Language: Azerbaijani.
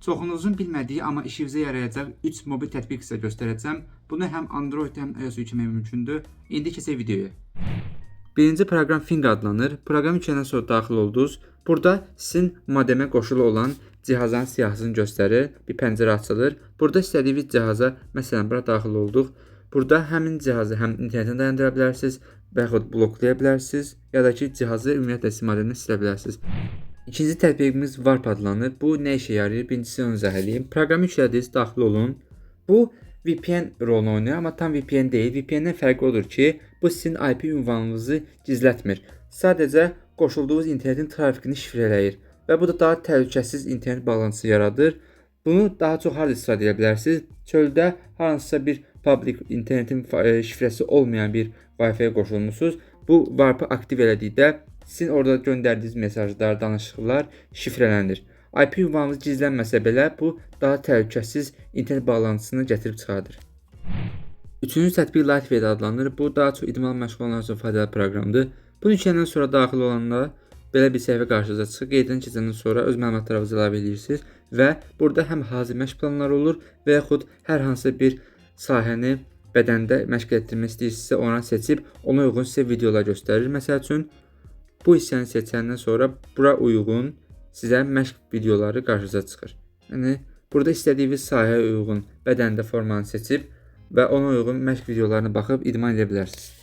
Çoxunuzun bilmədiyi, amma işinizə yarayacaq 3 mobil tətbiq sizə göstərəcəm. Bunu həm Android, həm iOS yükləmək mümkündür. İndi keçək videoya. Birinci proqram Fing adlanır. Proqram yükləyəndən sonra daxil oldunuz. Burada sizin modemə qoşulu olan cihazın siyahısını göstərir. Bir pəncərə açılır. Burada istədiyiniz cihaza, məsələn, bura daxil olduq. Burada həmin cihazı həm internetdən dayandıra bilərsiniz və yaxud bloklaya bilərsiniz, ya da ki, cihazı ümumiyyətlə sizin modemdən silə bilərsiniz. İkinci tətbiqimiz Warp adlanır. Bu nə işə yarayır? Birincisi onu izah edeyim. Proqramı yüklədiniz, daxil olun. Bu VPN rolunu oynayır, amma tam VPN deyil. VPN-dən fərqi odur ki, bu sizin IP ünvanınızı gizlətmir. Sadəcə qoşulduğunuz internetin trafikini şifrələyir və bu da daha təhlükəsiz internet bağlantısı yaradır. Bunu daha çox harda istifadə edə bilərsiniz? Çöldə hansısa bir public internetin şifrəsi olmayan bir Wi-Fi-yə qoşulmusunuz. Bu Warp-ı aktiv elədikdə sizin orada göndərdiyiniz mesajlar, danışıqlar şifrələnir. IP ünvanınız gizlənməsə belə, bu daha təhlükəsiz internet bağlantısını gətirib çıxardır. Üçüncü tətbiq Lightweight adlanır. Bu daha çox idman məşğul olanlar üçün faydalı proqramdır. Bunu yükləyəndən sonra daxil olanda belə bir səhifə qarşınıza çıxır. Qeyddən keçəndən sonra öz məlumatlarınızı əlavə edirsiniz və burada həm hazır məşq planları olur və yaxud hər hansı bir sahəni bədəndə məşq etdirmək istəyirsinizsə, onu seçib ona uyğun sizə videolar göstərir. Məsəl üçün, bu hissəni seçəndən sonra bura uyğun sizə məşq videoları qarşınıza çıxır. Yəni burada istədiyiniz sahəyə uyğun bədəndə formanı seçib və ona uyğun məşq videolarına baxıb idman edə bilərsiniz.